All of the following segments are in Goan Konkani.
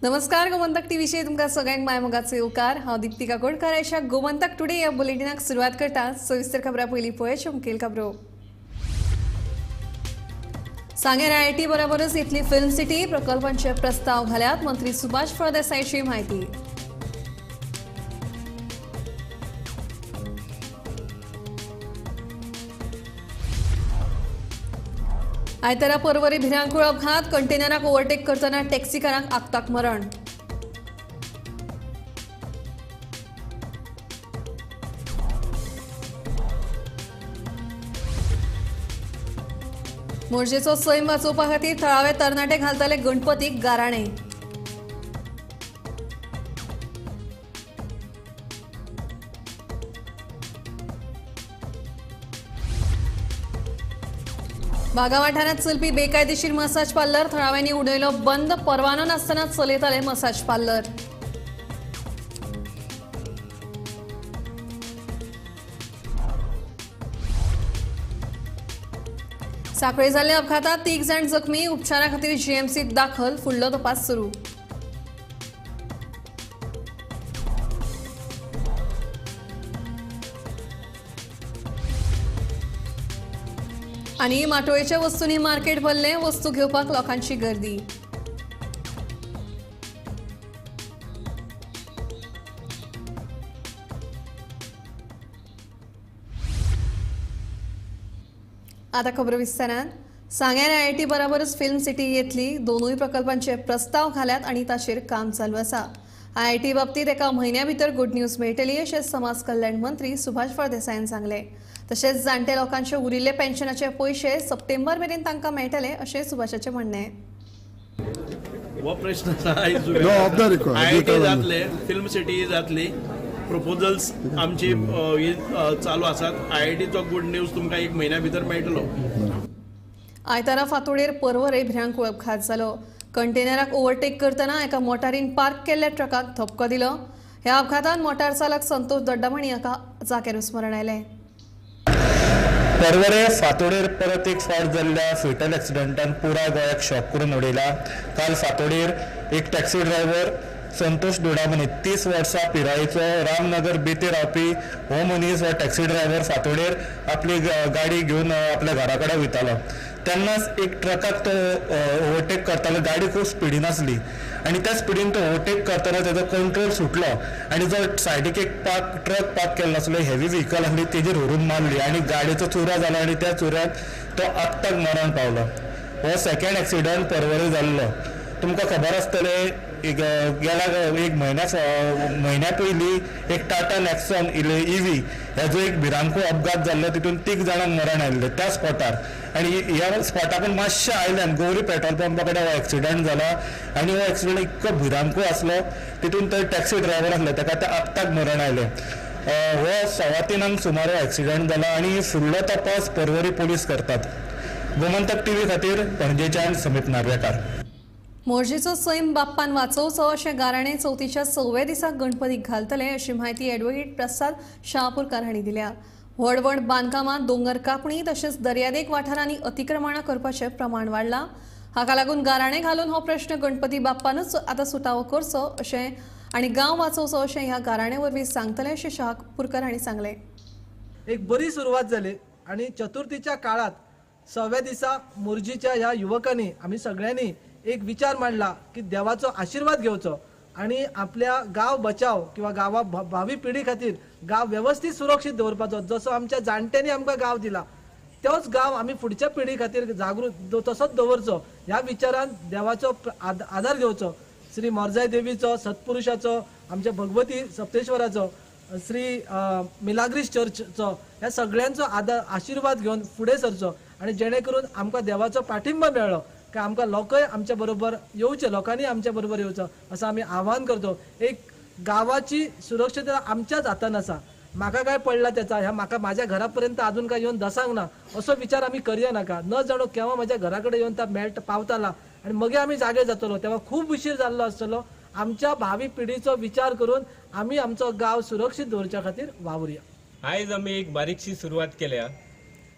नमस्कार, गोमंतक टीव्हीचेर तुमकां सगळ्यांक मायमोगाचो येवकार. हांव दीप्ती काकोडकर. अशा गोमंतक टुडे ह्या बुलेटिनाक सुरवात करता. सविस्तर खबरां पयलीं पळय मुखेल खबरो. सांगेर आयआयटी बरोबरच इतली फिल्म सिटी प्रकल्पांचे प्रस्ताव घाल्यात, मंत्री सुभाष फळदेसायची म्हायती. आयतारा पर्वरी भिरांकूळ अपघात, कंटेनराक ओव्हरटेक करतना टॅक्सीकारांक आकताक मरण. मोरजेचो सैम वाचोवपा खातीर थळावे तरणाटे घालताले गणपतीक गाराणे. बागा वाठारांत चलपी बेकायदेशीर मसाज पार्लर थळाव्यांनी उडयलो बंद, परवानो नासतना चलयताले मसाज पार्लर. सांखळे जाल्ल्या अपघातात 3 जाण जखमी, उपचारा खातीर जीएमसीत दाखल, फुडलो तपास सुरू. आनी माटोळेच्या वस्तूंनी मार्केट भरलें, वस्तू घेवपाक लोकांची गर्दी. आता खबर विस्तारान. सांग्यार आयआयटी बरोबरच फिल्म सिटी येतली, दोनूय प्रकल्पांचे प्रस्ताव घाल्यात आनी ताचेर काम चालू आसा. आयआयटी बाबतींत एका म्हयन्या भितर गुड न्यूज मेळटली अशें समाज कल्याण मंत्री सुभाष फळदेसायान सांगलें. तशेंच जाणटे लोकांचे उरिल्ले पेन्शनाचे पयशे सप्टेंबर मेरेन तांकां मेळटले अशें सुभाषाचें म्हणणें. हो प्रश्न आयआयटी जातले, फिल्म सिटी जातली, प्रपोजल्स आमची चालू आसात. आयआयटीचो गुड न्यूज तुमकां एक म्हयन्या भितर मेळटलो. आयतारा फांतोडेर पर्वरे भिरांकूळ अपघात जालो. कंटेनराक ओव्हरटेक करतना एका मोटारीन पार्क केल्ल्या ट्रकाक धपको दिलो. ह्या अपघातान मोटार चालक संतोष दोड्डामणी हाका जाग्यारूच मरण आयलें. पर्वरे फांतोडेर परत एक फावट जाल्ल्या फेटल एक्सिडंटान पुराय गोंयाक शॉक करून उडयला. काल फांतोडेर एक टॅक्सी ड्रायव्हर संतोष दोडामणी 30 वर्सां पिरायेचो रामनगर बेते रावपी हो मनीस हो टॅक्सी ड्रायव्हर फांतोडेर आपली गाडी घेवन आपल्या घरा कडेन वयतालो. तेन्नाच एक ट्रकाक तो ओवरटेक करतालो. गाडी खूब स्पिडीन आसली आनी त्या स्पिडीन तो ओवरटेक करतना तेजो कंट्रोल सुटलो आनी जो सायडीक एक ट्रक पार्क केल्लो आसलो, हेवी व्हिकल आसली, तेजेर व्हरून मारली आनी गाडयेचो चुरा जालो आनी त्या चुऱ्याक तो आत्ताक मरण पावलो. हो सेकंड एक्सिडंट पर्वरी जाल्लो. तुमकां खबर आसतलें, एक गेल्या एक म्हयन्या पयलीं एक टाटा नॅक्सॉन इव्ही हेजो एक भिरांकूळ अपघात जाल्लो. तितून 3 जाणांक मरण आयिल्लें त्या स्पॉटार. आनी ह्या स्पॉटाकून मातशें आयल्यान गौरी पेट्रोल पंपा कडेन हो एक्सिडंट जाला आनी हो एक्सिडंट इतको भिरांकूळ आसलो, तितून तो टॅक्सी ड्रायव्हर आसलो ताका त्या अपघाताक मरण आयलें. हो 3:15 सुमार हो एक्सिडंट जाला आनी फुडलो तपास पर्वरी पोलीस करतात. गोमंतक टीव्ही खातीर पणजेच्यान समीप नार्वेकार. मोरजेचो सैम बाप्पान वाचोवचो अशें गाराणें चवथीच्या 6व्या दिसा गणपतीक घालतले अशी म्हायती ॲडव्होकेट प्रसाद शहापूरकार हांणी दिल्या. व्हड व्हड बांदकामां, दोंगर कापणी तशेंच दर्यादेग वाठारांनी अतिक्रमणां करपाचें प्रमाण वाडलां. हाका लागून गाराणें घालून हो प्रश्न गणपती बाप्पानूच आतां सुटावो करचो अशें आनी गांव वाचोवचो अशें ह्या गाराणे वरवीं सांगतले अशें शहापूरकार हांणी सांगलें. एक बरी सुरवात जाली आनी चतुर्थीच्या काळात 6व्या दिसा मोरजीच्या ह्या युवकांनी आमी सगळ्यांनी एक विचार मांडला की देवाचो आशीर्वाद घेवचो आणि आपल्या गांव बचाव किंवा गांवा भावी पिढी खातीर गांव व्यवस्थित सुरक्षीत दवरपाचो. जसो आमच्या जाणट्यांनी आमकां गांव दिला तोच गांव आमी फुडच्या पिढी खातीर जागृत तसोच दवरचो ह्या विचारान देवाचो आधार घेवचो. श्री मोरजाई देवीचो, सत्पुरुषाचो, आमच्या भगवती सप्तेश्वराचो, श्री मिलाग्रीस चर्चचो, ह्या सगळ्यांचो आधार आशीर्वाद घेवन फुडें सरचो आनी जेणे करून आमकां देवाचो पाठिंबा मेळ्ळो की आमकां लोकय आमच्या बरोबर येवचे, लोकांनी आमच्या बरोबर येवचो असो आमी आव्हान करतो. एक गांवाची सुरक्षता आमच्याच हातान आसा. म्हाका काय पडला त्याचा ह्या म्हाका माझ्या घरापर्यंत अजून काय येवन दसांक ना असो विचार आमी करया नाका. न जाणो केव्हा माझ्या घरा कडेन येवन ता मेळटा पावताला आनी मगीर आमी जागे जातलो तेव्हा खूब उशीर जाल्लो आसतलो. आमच्या भावी पिढीचो विचार करून आमी आमचो गांव सुरक्षीत दवरच्या खातीर वावुरया. आयज आमी एक बारीकशी सुरवात केल्या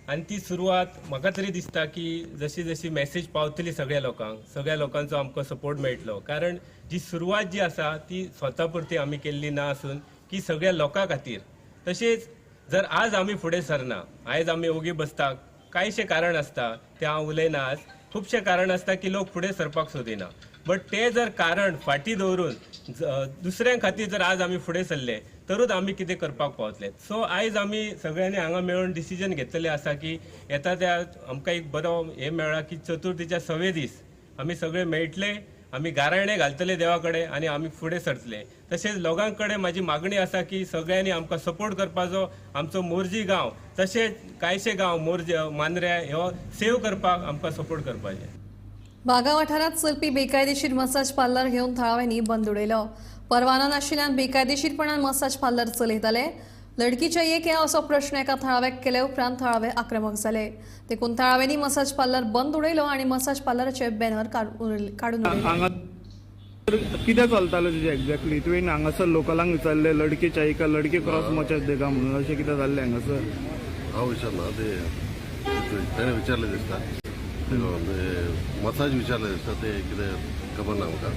आनी ती सुरवात म्हाका तरी दिसता की जशी जशी मॅसेज पावतली सगळ्या लोकांक, सगळ्या लोकांचो आमकां सपोर्ट मेळटलो. कारण जी सुरवात जी आसा ती स्वता पुरती आमी केल्ली ना आसून की सगळ्या लोकां खातीर. तशेंच जर आज आमी फुडें सरना, आयज आमी ओगी बसता, कांयशें कारण आसता तें हांव उलयना, आज खुबशें कारण आसता की लोक फुडें सरपाक सोदिना. बट तें जर कारण फाटीं दवरून दुसऱ्यां खातीर जर आज आमी फुडें सरले तरूच आमी कितें करपाक पावतले. सो आयज आमी सगळ्यांनी हांगा मेळून डिसिजन घेतलेलें आसा की येता त्या आमकां एक बरो हें मेळ्ळा की चतुर्थीच्या 6वे दीस आमी सगळे मेळटले, आमी गाराणें घालतले देवा कडेन आनी आमी फुडें सरतले. तशेंच लोकां कडेन म्हाजी मागणी आसा की सगळ्यांनी आमकां सपोर्ट करपाचो. आमचो मोरजी गांव तशेंच कांयशे गांव मोरजी मांद्र्या हो सेव करपाक आमकां सपोर्ट करपाचें. बागा वाठारांत चलपी बेकायदेशीर मसाज पार्लर घेवन थळाव्यांनी बंद उडयलो. परवानो नाशिल्ल्यान बेकायदेशीरपणान मसाज पार्लर चलयताले. लडकी चाहिए क्या असो प्रश्न एका थळाव्याक केले उपरांत थळावे आक्रमक जाले. देखून थळाव्यांनी मसाज पार्लर बंद उडयलो आनी मसाज पार्लराचे बॅनर काडून उडयले. कितें चलतालें तुजें एक्झॅक्टली? तुवें हांगासर लोकलांक विचारलें लडकी चाहिए का लडकी क्रॉस मसाज देगा म्हणून, अशें कितें जाल्लें हांगासर? हांव विचारना, ते तेणें विचारलें दिसता, मसाज विचारलें दिसता, ते कितें खबर ना आमकां.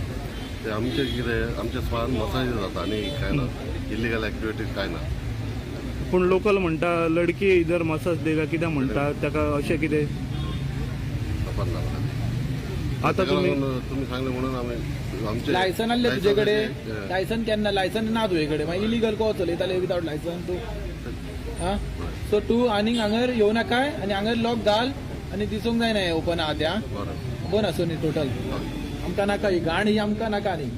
ते आमचें कितें आमच्या स्पान मसाज जाता आनी कांय ना, इलिगल एक्टिविटीज कांय ना. पूण लोकल म्हणटा लडकी इधर मसाज देगा कितें म्हणटा ताका, अशें कितें खबर ना म्हाका. आतां तुमी सांगलें म्हणून आमी आमचें लायसन आसलें तुजे कडेन? लायसन केन्ना? लायसन ना तुजे कडेन, मागीर इलिगल को चलयताले विदावट लायसन तूं? आं, सो तूं आनीक हांगर येवं नाकाय आनी हांगर लॉक घाल आनी दिसूंक जायना हें ओपन आहा तें. बंद आसूं न्ही टोटल, आमकां नाका ही घाण, ही आमकां नाका न्ही.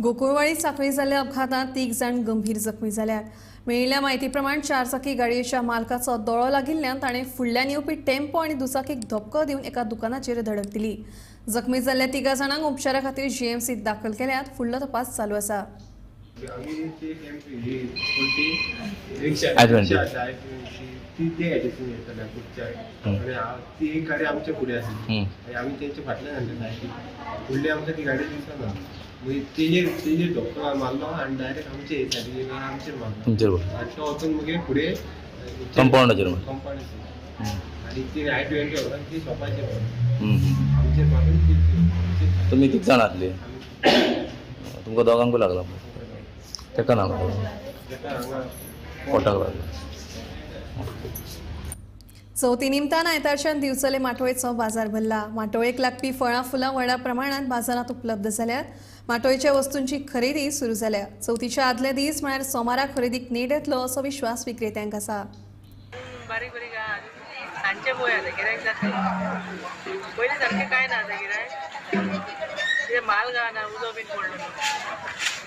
गोकुळवाडी साखळी जाल्ल्या अपघातांत 3 जाण गंभीर जखमी जाल्यात. मेळिल्ल्या म्हायती प्रमाण 4 चाकी गाडयेच्या मालकाचो दोळो लागिल्ल्यान ताणें फुडल्यान येवपी टेम्पो आनी दुचाकीक धपको दिवन एका दुकानाचेर धडक दिली. जखमी जाल्ल्या 3 जाणांक उपचारा खातीर जीएमसीत दाखल केल्यात. फुडलो तपास चालू आसा. ती एक गाडी आमच्या फुडें आसली आनी आमी तेंच्या फाटल्यान आसले. फुडली आमकां ती गाडी दिसना, मागीर तेजेर धपको मारलो आनी डायरेक्ट आमचे सायडीन आमचेर मारलो आनी तो वचून मागीर फुडें कंपाउंडाचेर कंपाउंडाचेर आनी ती I-20 व्हरून ती शॉपाचेर मारली, आमचेर मारून ती. तुमी कितले जाण आसले? तुमकां दोगांकूय लागला? तेका ना, पोटाक लागला. चवथी निमतान आयतारच्यान दिवचले माटोळेचो बाजार भरला. माटोळेक लागपी फळां फुलां व्हडा प्रमाणात बाजारांत उपलब्ध जाल्यात. माटोळेच्या वस्तूंची खरेदी सुरू जाल्या. चवथीच्या आदले दीस म्हळ्यार सोमारा खरेदीक नेट येतलो असो विश्वास विक्रेत्यांक आसा. बारीक बारीक सांजचे पळय आतां गिरायक जातलें, पयलीं सारकें कांय ना आतां गिरायक, कितें माल गावना, उजो बीन पडलो.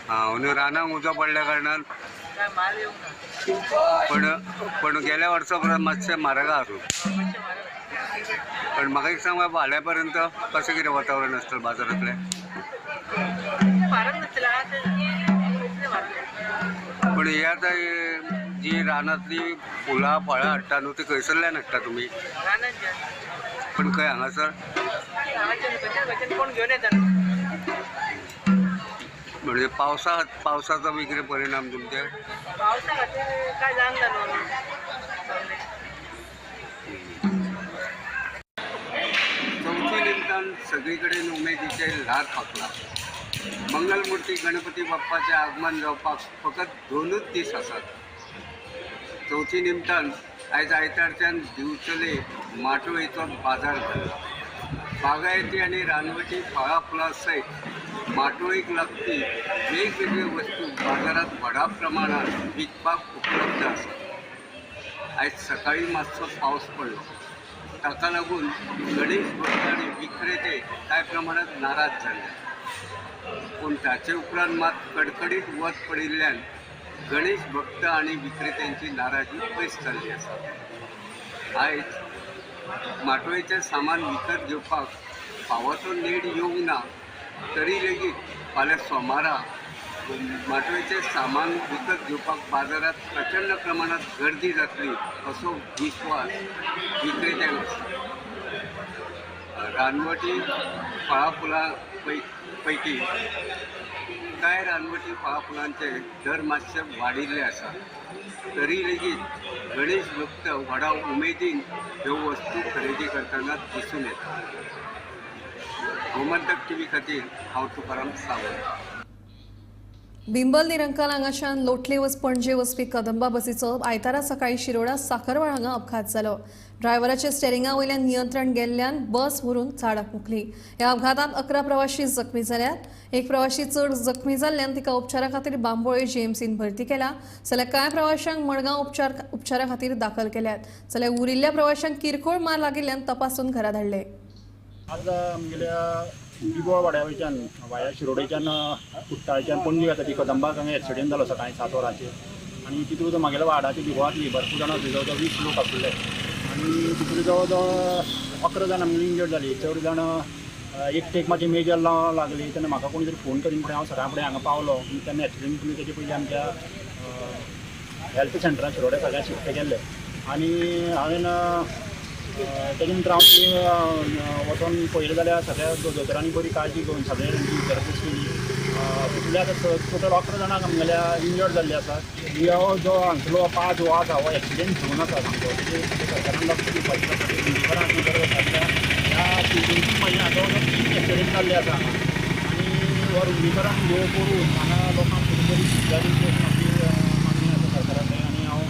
हां, रानाक उजो पडल्या कारणान काय माल येवंक ना. पण पण गेल्या वर्सा परस मातशें म्हारग आहा. पण म्हाका एक सांग, फाल्यां पर्यंत कशें कितें वातावरण आसतलें बाजारांतलें? म्हारग नासतलें आहा. पण हे आतां जी रानांतली फुलां फळां हाडटा न्हू, ती खंयसरल्यान हाडटा तुमी? रानांतल्यान. पण खंय हांगासर? हांगाच्यान खंयच्यान खंयच्यान कोण घेवन येता न्हू. म्हणजे पावसाचो बी कितें परिणाम तुमचेर? पावसा खातीर काय जावंक ना न्हू. चवथी निमतान सगळी कडेन उमेदीचें ल्हार फांकलां. मंगलमुर्ती गणपती बाप्पाचें आगमन जावपाक फकत 2 दीस आसात. चवथी निमतान आयज आयतारच्यान दिवचले माटोळेचो बाजार भरला. बागायती आनी रानवटी फळां फुलां सयत माटोळेक लागपी वेगवेगळ्यो वस्तू बाजारांत व्हडा प्रमाणात विकपाक उपलब्ध आसात. आयज सकाळी मातसो पावस पडलो, ताका लागून गणेश भक्त आनी विक्रेते कांय प्रमाणात नाराज जाल्ले. पूण ताचे उपरांत मात कडकडीत वत पडिल्ल्यान गणेश भक्त आनी विक्रेत्यांची नाराजी पयस जाल्ली आसा. आयज माटोळेचें सामान विकत घेवपाक फावो तो नेट येवंक ना तरी लेगीत फाल्यां सोमारा माटोळेचें सामान विकत घेवपाक बाजारांत प्रचंड प्रमाणात गर्दी जातली असो विश्वास विक्रेत्यांक आसा. रानवटी फळां फुलां पैकी कांय रानवटी फळां फुलांचे दर मातशे वाडिल्ले आसा, तरी लेगीत गणेश भक्त व्हडा उमेदीन ह्यो वस्तू खरेदी करतना दिसून येता. गोमंतक टीव्ही खातीर हांव तुकाराम सावंत. बिंबल निरंकाल हांगाच्यान लोटले पणजे वचपी कदंबा बसीचो आयतारा सकाळी शिरोडा साखरवाड हांगा अपघात जालो. ड्रायव्हराच्या स्टेरिंगा वयल्यान नियंत्रण गेल्ल्यान बस व्हरून झाडाक मुकली. ह्या अपघातांत 11 प्रवाशी जखमी जाल्यात. एक प्रवाशी चड जखमी जाल्ल्यान तिका उपचारा खातीर बांबोळे जीएमसीन भरती केला, जाल्यार कांय प्रवाशांक मडगांव उपचारा खातीर दाखल केल्यात. जाल्यार उरिल्ल्या प्रवाशांक किरकोळ मार लागिल्ल्यान तपासून घरा धाडले. आज आमगेल्या बिबोळ वाड्या वयच्यान वाया शिरोडेच्यान कुट्टाळच्यान पणजी वता ती कदंबाक हांगा एक्सिडेंट जालो सकाळी 7 वरांचेर आनी तितूंत म्हागेल्या वार्डाच्या बिबोळांतली भरपूर जाणां आसली, जवळ जवळ 20 लोक आसले आनी तितूंत जवळ जवळ 11 जाणां आमगेली इंजर्ड जाली. चड जाणां एकटेक मातशी मेजर लागली तेन्ना म्हाका कोणी तरी फोन करीन फुडें हांव सकाळ फुडें हांगा पावलो. तेन्ना एक्सिडेंट तुमी तेजे पयलीं आमच्या हेल्थ सेंटरान शिरोड्या सगळ्या शिफ्ट केल्ले आनी हांवें तेजे नंतर हांव वचोन पळयलें जाल्यार सगळ्या दोतोरांनी बरी काळजी घेवन सगळे विचारपूस केली. तितूंतले आतां टोटल 11 जाणांक आमगेल्या इंजर्ड जाल्ले आसा. हो जो हांगसलो 5 हो आसा हो एक्सिडेंट झोन आसा सामको, तेजेर सरकारान लक्ष दिवपाची आसा. रुंदीकरण गरज आसा. ह्या 2-3 म्हयन्या जवळ जवळ 3 एक्सिडेंट जाल्ले आसा हांगा आनी हो रुंदीकरण ह्यो करून हांगा लोकांक बरी सुविधा दिवची अशी म्हाजी मागणी आसा सरकारा कडेन आनी हांव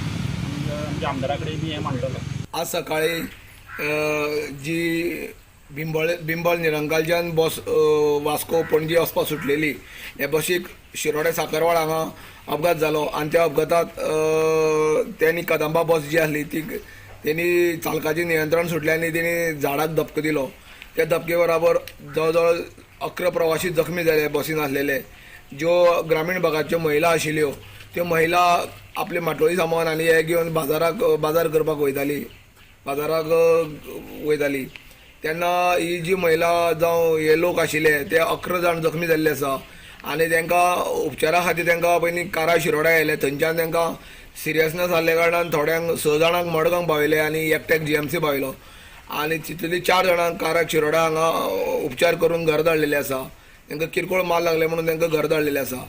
आमच्या आमदारा कडेन बी हें मांडटलो. आज सकाळी जी बिंबल निरंकालच्यान बस वास्को पणजी वचपाक सुटलेली हे बसीक शिरोडे साखरवाड हांगा अपघात जालो आनी त्या अपघातात तेणी कदंबा बस जी आसली ती तेणी चालकाचें नियंत्रण सुटलें आनी तेणी झाडाक धपको दिलो. त्या धपके बराबर जवळ जवळ 11 प्रवासी जखमी जाले बसीन आसलेले. ज्यो ग्रामीण भागाच्यो महिला आशिल्ल्यो त्यो महिला आपले माटोळी सामान आनी हे घेवन बाजाराक बाजार करपाक वयताली, बाजाराक वयताली. तेन्ना ही जी महिला जावं हे लोक आशिल्ले ते 11 जाण जखमी जाल्ले आसा आनी तांकां उपचारा खातीर तांकां पयलीं कारा शिरोडा येयले. थंयच्यान तांकां सिरियसनेस जाल्ल्या कारणान थोड्यांक 6 जाणांक मडगांव पावयले आनी एकट्याक जीएमसी पावयलो आनी तितूंतली 4 जाणांक काराक शिरोडा हांगा उपचार करून घर धाडलेले आसा. तांकां किरकोळ मार लागले म्हणून तांकां घर धाडलेले आसा.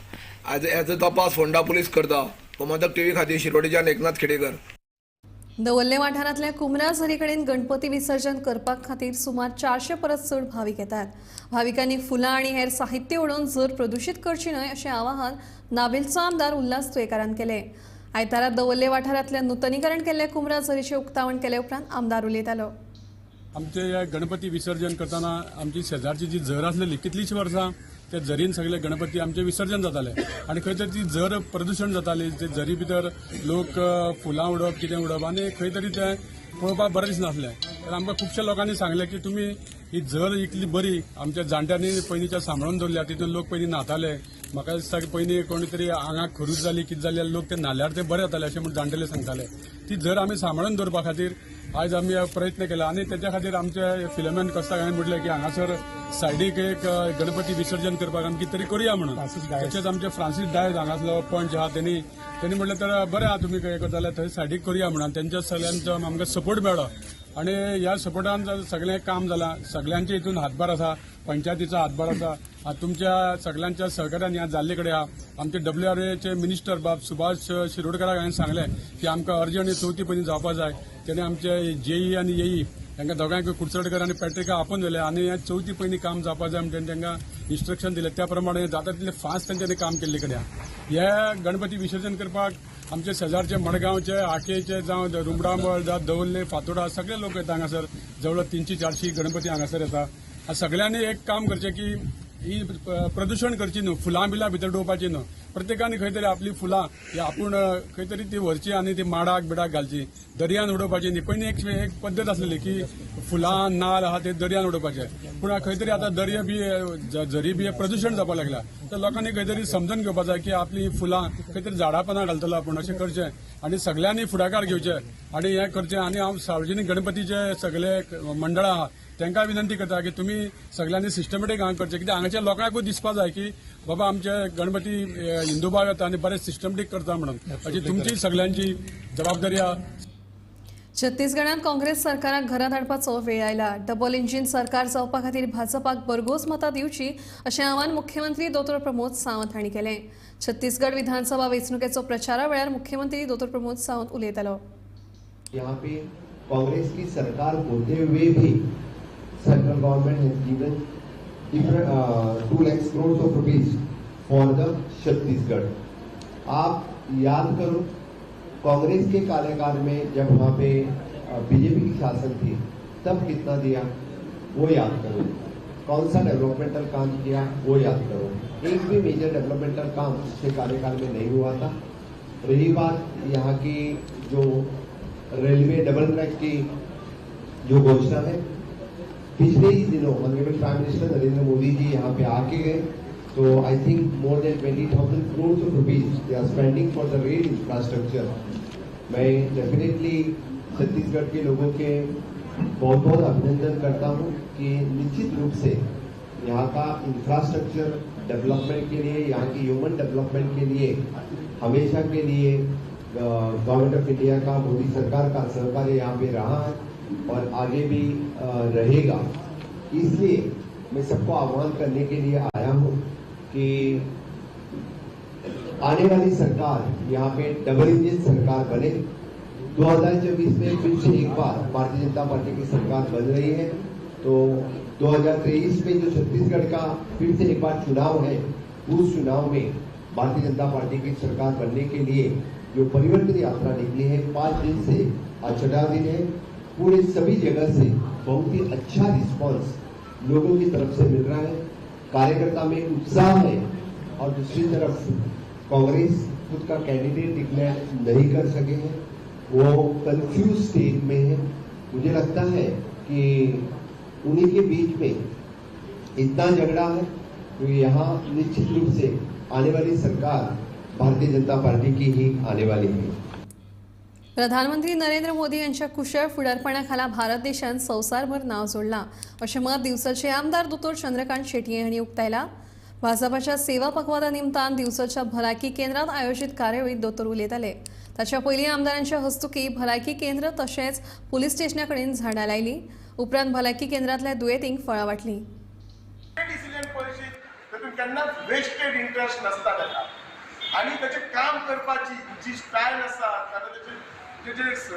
आज हेचो तपास फोंडा पुलीस करता. गोमंतक टीव्ही खातीर शिरोडेच्यान एकनाथ खेडेकर. दवल्ले वाठारांतल्या कुमरा झरी कडेन गणपती विसर्जन करपा खातीर सुमार 400 परस चड भावीक येतात. भाविकांनी फुलां आनी हेर साहित्य उडोवन झर प्रदुशीत करची न्हय अशें आवाहन नावेलचो आमदार उल्हास तुयेकारान केलें. आयतारा दवल्ले वाठारांतल्या नुतनीकरण केल्ल्या कुमरा झरीचें उक्तावण केले उपरांत आमदार उलयतालो. आमचे गणपती विसर्जन करतना आमची शेजारची जी झर आसलेली कितलीशीं वर्सां त्या झरीन सगळे गणपती आमचे विसर्जन जाताले आनी खंय तरी ती झर प्रदुशण जाताली. ते झरी भितर लोक फुलां उडोवप कितें उडोवप आनी खंय तरी तें पळोवपाक बरें दिसनासलें. तर आमकां खुबश्या लोकांनी सांगलें की तुमी ही झर इतली बरी आमच्या जाणट्यांनी पयलींच्या सांबाळून दवरल्या, तितून लोक पयलीं न्हाताले. म्हाका दिसता की पयलीं कोणी तरी आंगाक खरूज जाली कितें जाली जाल्यार लोक ते न्हाल्यार ते बरे जाताले अशें म्हूण जाणटेले सांगताले. ती झर आमी सांबाळून दवरपा खातीर आयज आमी प्रयत्न केला आनी तेच्या खातीर आमचे फिलोमेन कोस्ताक हांवें म्हटलें की हांगासर सायडीक एक गणपती विसर्जन करपाक आमी कितें तरी करुया म्हणून. तशेंच आमचे फ्रांसीस डायज हांगासलो पंच आहा तेणी म्हटलें तर बरें आहा तुमी हें करता जाल्यार थंय सायडीक करुया म्हणून. तेंच्या सगळ्यांचो आमकां सपोर्ट मेळ्ळो आनी ह्या सपोर्टान सगळें काम जालां. सगळ्यांचे हितून हातभार आसा, पंचायतीचो हातभार आसा, तुमच्या सगळ्यांच्या सहकार्यान ह्या जाल्ले कडेन आहा. आमचे WRAचे मिनिस्टर बाब सुभाष शिरोडकराक हांवें सांगलें की आमकां अर्जंट चवथी पयलीं जावपा जाय. तेणे आमचे जेई आनी येई तांकां दोगांयकूय कुडचडकर आनी पॅट्रिका आपोवन व्हेले आनी ह्या चवथी पयलीं काम जावपा जाय म्हणून तांकां इन्स्ट्रक्शन दिलें. त्या प्रमाणे जाता तितलें फास्ट तांच्यांनी काम केल्ले कडेन आहा. हे गणपती विसर्जन करपाक आमचे शेजारचे मडगांवचे, आकेचे जावं रुमडामळ जावं दवल्ले, फातोडा सगळे लोक येता हांगासर. जवळ 300-400 गणपती हांगासर येता. सगळ्यांनी एक काम करचें की ही प्रदुशण करची न्हू, फुलां बिलां भितर उडोवपाची न्हू. प्रत्येकान खंय तरी आपली फुलां ही आपूण खंय तरी ती व्हरची आनी ती माडाक बिडाक घालची, दर्यान उडोवपाची न्ही. पयलीं एक पद्दत आसलेली की फुलां नाल आहा ते दर्यान उडोवपाचे, पूण खंय तरी आतां दर्या बी झरी बी प्रदुशण जावपाक लागला. तर लोकांनी खंय तरी समजून घेवपाक जाय की आपली फुलां खंय तरी झाडां पानां घालतलो आपूण, अशें करचें आनी सगळ्यांनी फुडाकार घेवचे आनी हें करचें. आनी हांव सार्वजनीक गणपतीचे सगळे मंडळां आहा तांकां विनंती करता की तुमी सगळ्यांनी सिस्टमॅटीक हांगा करचें, कित्याक हांगाच्या लोकांकूय दिसपा जाय की बाबा आमचे गणपती हिंदू भाव येता आनी बरें सिस्टमॅटीक करता म्हणून. अशी तुमची सगळ्यांची जबाबदारी आहा. छत्तीसगडात काँग्रेस सरकाराक घरांत हाडपाचो वेळ आयला. डबल इंजीन सरकार जावपा खातीर भाजपाक भरघोस मतां दिवची अशें आवाहन मुख्यमंत्री दोतोर प्रमोद सावंत हांणी केलें. छत्तीसगड विधानसभा वेंचणुकेचो प्रचारा वेळार मुख्यमंत्री दोतोर प्रमोद सावंत उलयतालो. यहाँ पे कांग्रेस की सरकार होते हुए भी central government has given different 2 lakh crore of rupees for the Chhattisgarh. आप याद करो, कांग्रेस के कार्यकाल में जब वहाँ पे बीजेपी की शासन थी तब कितना दिया वो याद करो, कौन सा डेवलपमेंटल काम किया वो याद करो। एक भी मेजर डेवलपमेंटल काम उसके कार्यकाल में नहीं हुआ था। रही बात यहाँ की जो रेलवे डबल ट्रैक की जो घोषणा है, पिछले ही दिनों honourable prime minister Narendra Modi ji यहाँ पे आके गए, तो I think more than 20,000 crore of rupees they are spending for the rail infrastructure. मैं डेफिनेटली छत्तीसगढ़ के लोगों के बहुत बहुत अभिनंदन करता हूँ कि निश्चित रूप से यहाँ का इंफ्रास्ट्रक्चर डेवलपमेंट के लिए, यहाँ की ह्यूमन डेवलपमेंट के लिए हमेशा के लिए गवर्नमेंट ऑफ इंडिया का, मोदी सरकार का सहकार्य यहाँ पे रहा है और आगे भी रहेगा। इसलिए मैं सबको आह्वान करने के लिए आया हूँ कि आने वाली सरकार यहाँ पे डबल इंजन सरकार बने। 2024 में फिर से एक बार भारतीय जनता पार्टी की सरकार बन रही है, तो 2023 में जो छत्तीसगढ़ का फिर से एक बार चुनाव है, उस चुनाव में भारतीय जनता पार्टी की सरकार बनने के लिए जो परिवर्तन यात्रा निकली है, 5 दिन से आज 6वां दिन है, पूरे सभी जगह से बहुत ही अच्छा रिस्पांस लोगों की तरफ से मिल रहा है। कार्यकर्ता में उत्साह है और दूसरी तरफ कांग्रेस खुद का कैंडिडेट डिक्लेयर नहीं कर सके हैं, वो कंफ्यूज स्टेट में है। मुझे लगता है कि उन्हीं के बीच में इतना झगड़ा है, तो यहाँ निश्चित रूप से आने वाली सरकार भारतीय जनता पार्टी की ही आने वाली है। प्रधानमंत्री नरेंद्र मोदी यांच्या कुशळ फुडारपणाखाला भारत देशान संवसारभर नाव जोडलां अशें मत दिवचलचे आमदार दोतोर चंद्रकांत शेटये हांणी उक्तायलां. भाजपाच्या सेवा पखवाडा निमतान दिवचलच्या भलायकी केंद्रात आयोजीत कार्यावळीत दोतोर उलयताले. ताच्या पयलीं आमदारांच्या हस्तुकीं भलायकी केंद्र तशेंच पुलीस स्टेशना कडेन झाडां लायलीं. उपरांत भलायकी केंद्रांतल्या दुयेंतींक फळां वांटलीं. वेस्टेड इंट्रस्ट नासता ताका आनी ताचें काम करपाची जी स्टायल आसा, ताका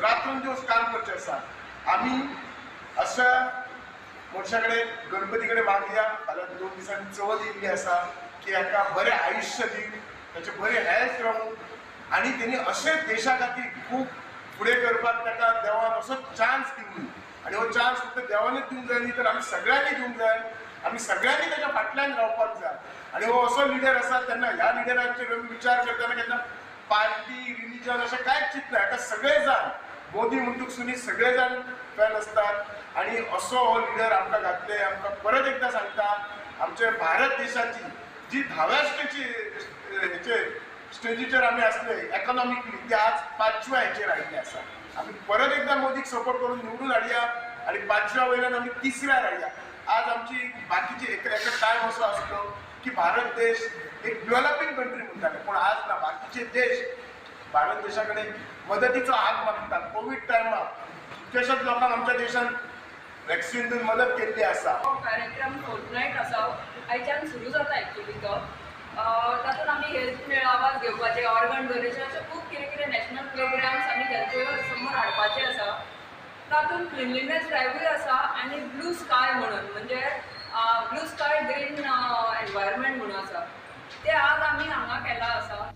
रातून दिवस काम करचें आसा. आमी अशा मनशा कडेन गणपती कडेन मागया, फाल्यां 2 दिसांनी चवथ येयल्ली आसा की हाका बरें आयुश्य दिवं, ताचें बरें हेल्थ रावूं आनी तेणी अशें देशा खातीर खूब फुडें करपाक ताका देवान असो चान्स दिवं. आनी हो चान्स फक्त देवानूच दिवंक जाय न्ही, तर आमी सगळ्यांनी दिवंक जाय, आमी सगळ्यांनी ताच्या फाटल्यान रावपाक जाय. आनी हो असो लिडर आसा, तेन्ना ह्या लिडरांचेर आमी विचार करतना केन्ना पार्टी रिलिजन अशें कांयच चिंतना. हाका सगळे जाण मोदी म्हणटूक सुनी सगळे जाण फॅन आसतात आनी असो हो लिडर आमकां घातले. आमकां परत एकदां सांगता, आमच्या भारत देशाची जी 10व्या स्टेजीचेर आमी आसले एकोनॉमिकली, ते आज 5व्या हेचेर आयिल्ले आसा. आमी परत एकदां मोदीक सपोर्ट करून निवडून हाडया आनी 5व्या वयल्यान आमी 3ऱ्यार हाडया. आज आमची बाकीची एक टायम असो आसलो की भारत देश एक डेव्हलपिंग कंट्री म्हणटाले, पूण आज ना, बाकीचे देश भारत देशा कडेन मदतीचो हात मागतात. कोवीड टायमार कितल्याशाच लोकांक आमच्या देशान वॅक्सिन दिवन मदत केल्ली आसा. कार्यक्रम फोर्टनायट आसा, आयच्यान सुरू जाता एक्चुली तो. तातूंत आमी हेल्थ मेळावा घेवपाचे, ऑर्गन डोनेशन, अशे खूब कितें कितें नॅशनल प्रोग्राम्स आमी हेल्थ समोर हाडपाचे आसा. तातूंत क्लिनलीनेस ड्रायव्हूय आसा आनी ब्लू स्काय म्हणून, म्हणजे ब्लू स्काय ग्रीन एनवायरमेंट म्हणून आसा, ते आज आमी हांगा केला आसा.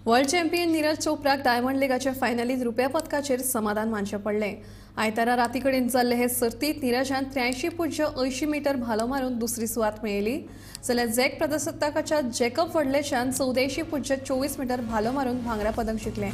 वर्ल्ड चॅम्पियन नीरज चोप्राक डायमंड लिगाच्या फायनलीत रुप्या पदकाचेर समाधान मानचें पडलें. आयतारा राती कडेन जाल्ले हे सर्तींत नीरजान 83.80 मिटर भालो मारून दुसरी सुवात मेळयली, जाल्यार झॅक प्रजासत्ताकाच्या जॅकब व्हडलेच्यान 84.24 मिटर भालो मारून भांगरा पदक जिखलें.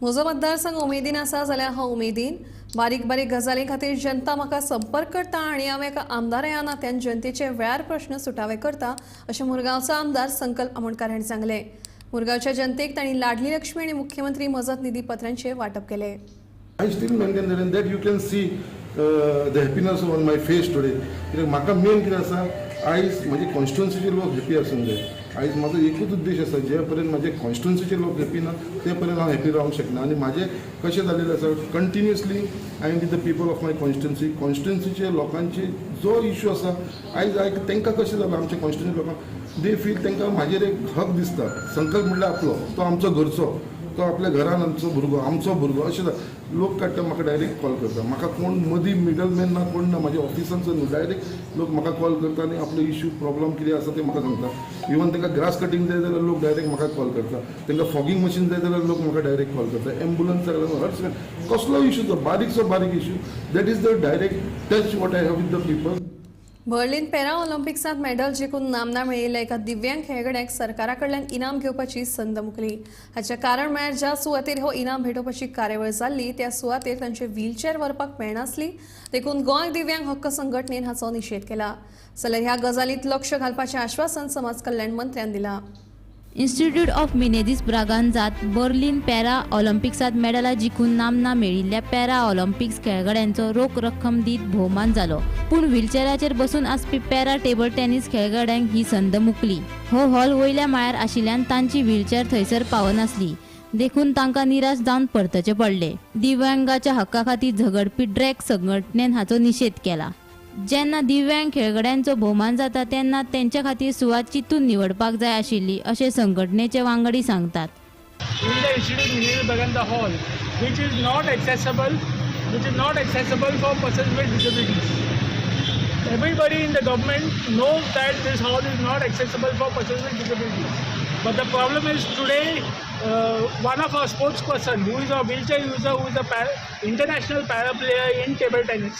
म्हजो मतदारसंघ उमेदीन आसा जाल्यार हांव उमेदीन बारीक बारीक गजालीं खातीर जनता म्हाका संपर्क करता आनी हांव एका आमदार ह्या नात्यान जनतेचे वेळार प्रश्न सुटावे करता अशें मुरगांवचो आमदार संकल्प आमोणकार हांणी सांगलें. मुरगांवच्या जनतेक तांणी लाडली लक्ष्मी आनी मुख्यमंत्री मजत निधी पत्रांचें वांटप केलें. I still maintain that, and that you can see the happiness on my face today. कित्याक म्हाका मेन कितें आसा, आयज म्हजे कॉन्स्टिट्युन्सीचे लोक हॅपी आसूंक जाय. आयज म्हाजो एकूच उद्देश आसा, जे पर्यंत म्हजे कॉन्स्टिट्युन्सीचे लोक हॅपी ना ते पर्यंत हांव हॅपी रावंक शकना. आनी म्हाजें कशें जालेलें आसा, continuously I am with the people of my constituency. कॉन्स्टिट्युन्सीचे लोकांचे जो इशू आसा आयज आयक तांकां कशें जालां, आमच्या कॉन्स्टिट्युन्सी लोकांक they feel तांकां म्हाजेर एक हक दिसता. संकल्प म्हणल्यार आपलो, तो आमचो घरचो, तो आपल्या घरान आमचो भुरगो, आमचो भुरगो अशें जाता. लोक काडटा म्हाका डायरेक्ट कॉल करता, म्हाका कोण मदीं मिडलमॅन ना, कोण ना, म्हाज्या ऑफिसांचो न्हू, डायरेक्ट लोक म्हाका कॉल करता आनी आपलो इश्यू प्रॉब्लम कितें आसा ते म्हाका सांगता. इवन तांकां ग्रास कटींग जाय जाल्यार लोक डायरेक्ट म्हाका कॉल करता, तांकां फॉगिंग मशीन जाय जाल्यार लोक म्हाका डायरेक्ट कॉल करता, एम्बुलन्स जाय जाल्यार हर कसलो इश्यू तो बारीकसो बारीक issue, that is the direct touch what I have with the people. Berlin para ऑलिम्पिक्सांत medal जिखून नामना मेळिल्ल्या एका दिव्यांग खेळगड्याक सरकारा कडल्यान इनाम घेवपाची संद मुकली. हाचें कारण म्हळ्यार ज्या सुवातेर हो इनाम भेटोवपाची कार्यावळ जाल्ली त्या सुवातेर तांचे व्हीलचॅर व्हरपाक मेळनासली, देखून गोंय दिव्यांग हक्क संघटनेन हाचो निशेध केला. जाल्यार ह्या गजालींत लक्ष घालपाचें आश्वासन समाज कल्याण मंत्र्यान दिलां. इन्स्टिट्यूट ऑफ मिनेझीस ब्रागांझात बर्लिन पॅरा ऑलिम्पिक्सांत मेडलां जिखून नामना मेळिल्ल्या पॅरा ऑलिम्पिक्स खेळगड्यांचो रोख रक्कम दीत भोवमान जालो. पूण व्हीलचॅराचेर बसून आसपी पॅरा टेबल टेनिस खेळगड्यांक ही संद मुकली. हो हॉल वयल्या माळ्यार आशिल्ल्यान तांची व्हीलचॅर थंयसर पावनासली, देखून तांकां निराश जावन परतचें पडलें. दिव्यांगाच्या हक्का खातीर झगडपी ड्रॅग संघटनेन हाचो निशेध केला. जेन्ना दिव्यांग खेळगड्यांचो भोवमान जाता तेन्ना तेंच्या खातीर सुवात चिंतून निवडपाक जाय आशिल्ली अशें संघटनेचे वांगडी सांगतात. In the Institute Menezes Braganza Hall, which is not accessible for persons with disabilities. Everybody in the government knows that this hall is not accessible for persons with disabilities. But the problem is today, one of our sports person who is a wheelchair user, who is a international para player in table tennis,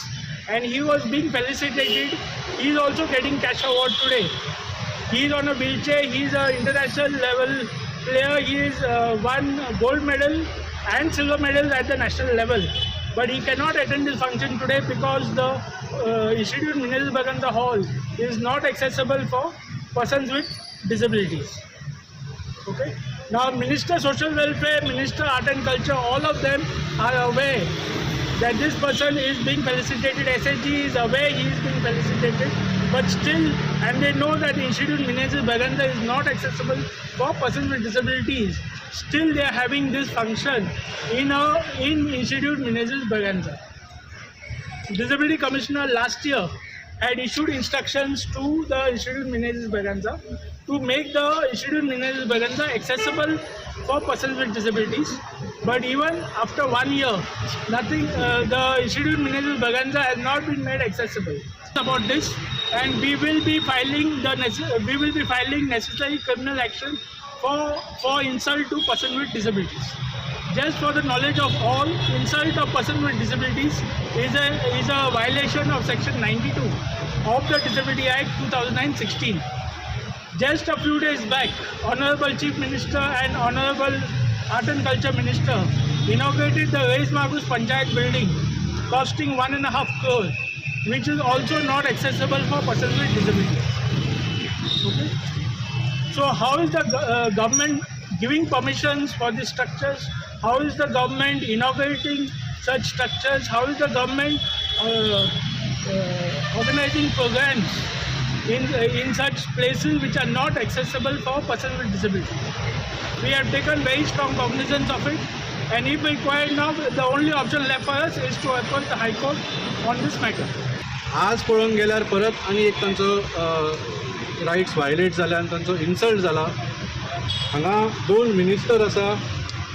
and he was being felicitated. He is also getting cash award today. He is on a wheelchair. He is an international level player. He is won gold medal and silver medal at the national level. But he cannot attend this function today because the Institute Menezes Braganza Hall is not accessible for persons with disabilities. Okay. Now, Minister Social Welfare, Minister Art and Culture, all of them are aware that this person is being felicitated. SSG is aware he is being felicitated, but still, and they know that Institute Menezes Braganza is not accessible for persons with disabilities. Still, they are having this function in Institute Menezes Braganza. Disability Commissioner last year had issued instructions to the Institute Menezes Braganza to make the Institute Menezes Braganza accessible for persons with disabilities. But even after 1 year, nothing. The Institute Menezes Braganza has not been made accessible. About this, and we will be filing necessary criminal action for insult to person with disabilities. Just for the knowledge of all, insult of person with disabilities is a violation of Section 92 of the Disability Act 2016. Just a few days back, Honorable Chief Minister and Honorable Art and Culture Minister inaugurated the Reis Magos Panchayat building costing 1.5 crore, which is also not accessible for persons with disabilities. Okay. So how is the government giving permissions for these structures? How is the government inaugurating such structures? How is the government organizing programs in such places which are not accessible for persons with disabilities? We have taken very strong cognizance of it, and if required now, the only option left for us is to approach the High Court on this matter. आज पळोवंक गेल्यार परत आनी एक तांचो रायट्स व्हायलेट जाल्या आनी तांचो इन्सल्ट जाला. हांगा दोन मिनिस्टर आसा,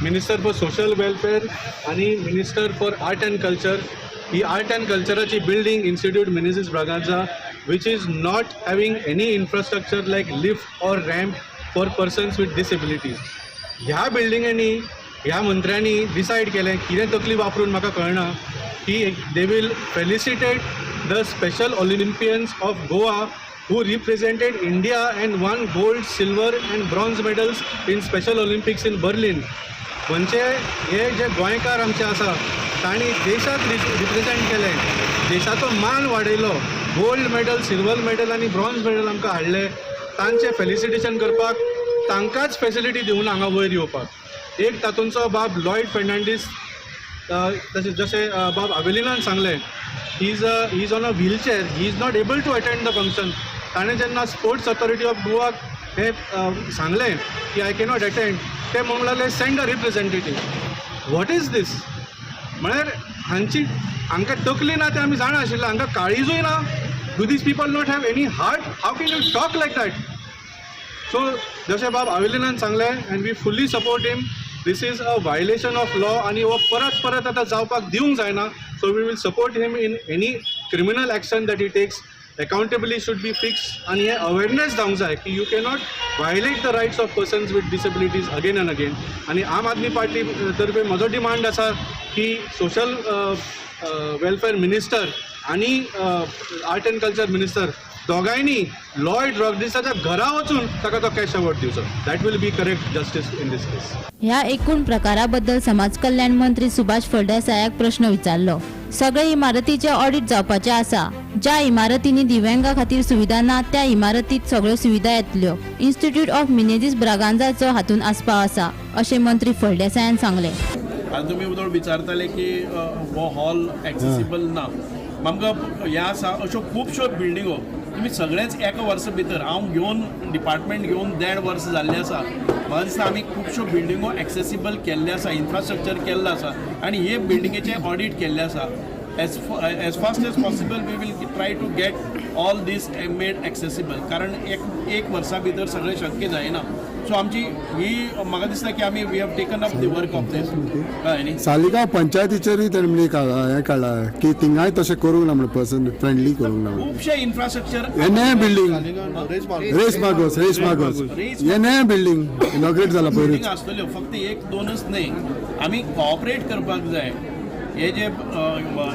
मिनिस्टर फॉर सोशल वेलफेअर आनी minister for art and culture. He art and कल्चराची building Institute Menezes Braganza, which is not having any infrastructure like lift or ramp for persons with disabilities. ह्या बिल्डिंगांनी ह्या मंत्र्यांनी डिसायड केलें, कितें तकली वापरून म्हाका कळना, की they will felicitate the Special Olympians of Goa who represented India and won gold, silver and bronze medals in Special Olympics in Berlin. म्हणजे हे जे गोंयकार आमचे आसा तांणी देशाक रिप्रेझेंट केलें, देशाचो मान वाडयलो, गोल्ड मेडल, सिल्वर मेडल आनी ब्रॉन्ज मेडल आमकां हाडले. तांचें फेलिसिटेशन करपाक तांकांच फेसिलिटी दिवन हांगा वयर येवपाक. एक तातूंचो बाब लॉयड फेर्नांडीस, तशें जशें बाब आवेलिनान सांगलें, he is on a wheelchair, he is not able to attend the function. ताणें जेन्ना स्पोर्ट्स ऑथॉरिटी ऑफ गोवाक हें सांगलें की I cannot attend, ते म्हणूंक लागले send a representative. What is this? म्हळ्यार हांची हांकां तकली ना तें आमी जाणा आशिल्लें, हांकां काळीजूय ना. Do these people not have any heart? How can you talk like that? So जशें बाब आवेलिनान सांगलें, and we fully support him, this is a violation of law आनी हो परत परत आतां जावपाक दिवंक जायना. So we will support him in any criminal action that he takes. Accountability should be fixed आनी हे अवेरनेस जावंक जाय की you cannot violate the rights of persons with disabilities again and again. आनी आम आदमी पार्टी तर्फे म्हजो डिमांड आसा की सोशल वेलफेअर मिनिस्टर आनी आर्ट एंड कल्चर मिनिस्टर दोगांयनी लॉयड रॉड्रिग्साच्या घरा वचून ताका तो कॅश अवॉर्ड दिवचो. That will be correct justice in this case. ह्या एकूण प्रकाराबद्दल समाज कल्याण मंत्री सुभाष फळदेसायाक प्रश्न विचारलो. सगळे इमारतीचे ऑडिट जावपाचे आसा. ज्या इमारतींनी दिव्यांगा खातीर सुविधा ना त्या इमारतीत सगळ्यो सुविधा येतल्यो. इन्स्टिट्यूट ऑफ मिनेझीस ब्रागांझाचो हातूंत आस्पाव आसा अशें मंत्री फळदेसायान सांगलें. आतां तुमी उदळ विचारताले की हो हॉल एक्सेसिबल ना, आमकां हें आसा अश्यो खुबश्यो बिल्डिंगो तुमी सगळेच एका वर्सा भितर, हांव घेवन डिपार्टमेंट घेवन 1.5 वर्स जाल्लें आसा, म्हाका दिसता आमी खुबश्यो बिल्डिंगो एक्सेसिबल केल्ले आसा, इन्फ्रास्ट्रक्चर केल्लो आसा आनी हे बिल्डिंगेचें ऑडीट केल्लें आसा. As fast as possible we will try to get all this made accessible, कारण एक वर्सा भितर सगळें शक्य जायना. सो आमची ही म्हाका दिसता की आमी we have taken up the work of this. कळ्ळें न्ही? सालिगांव पंचायतीचेरूय तेणी हें काडला की थिंगाय तशें करूंक ना म्हण, पर्सन फ्रेंडली करूंक ना. खुबशे इन्फ्रास्ट्रक्चर हे नये बिल्डींग रेस मागोस हे नये बिल्डींग इनॉग्रेट जाला पयरूच आसतल्यो, फक्त एक दोनच न्ही, आमी कॉपरेट करपाक जाय. हे जे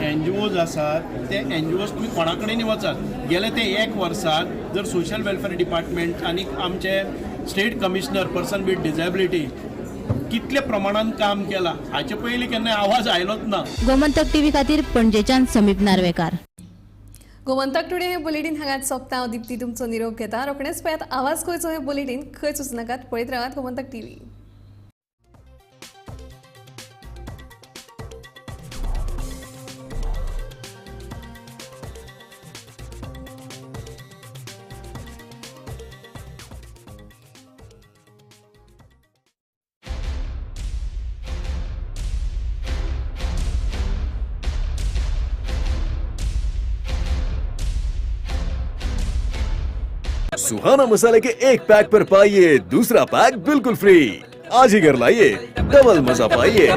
एन जी ओज आसात ते एन जी ओज तुमी कोणा कडेन वचात, गेले ते एक वर्साक जर सोशल वेलफेअर डिपार्टमेंट आनी आमचे state commissioner person with disability कितले प्रमाणान काम केलां हाचे पयलीं केन्ना आवाज आयलोच ना. गोमंतक टीव्ही खातीर पणजेच्यान समीप नार्वेकार. गोमंतक टुडे हे बुलेटीन हांगाच सोंपता. हांव दीप्ती तुमचो निरोप घेता. रोखडेंच पळयात आवाज गोंयचो हें बुलेटीन. खंयच वचनाकात, पळयत रावात गोमंतक टीव्ही. सुहाना मसाले के एक पैक पर पाइए दूसरा पैक बिल्कुल फ्री। आज ही घर लाइए, डबल मजा पाइए।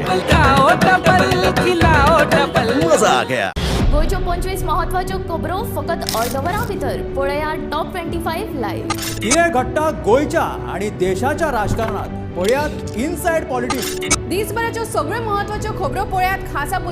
मजा आ गया। गोंयच्यो 25 महत्वाच्यो खबरो फकत अर्द वरां भितर पळया टॉप 25 लायव्ह। कितें घडटा गोंयच्या आणि देशाच्या राजकारणात पळयात इनसायड पॉलिटिक्स। दिसभराच्यो सगळ्यो महत्वाच्यो खबरो पळयात खासा।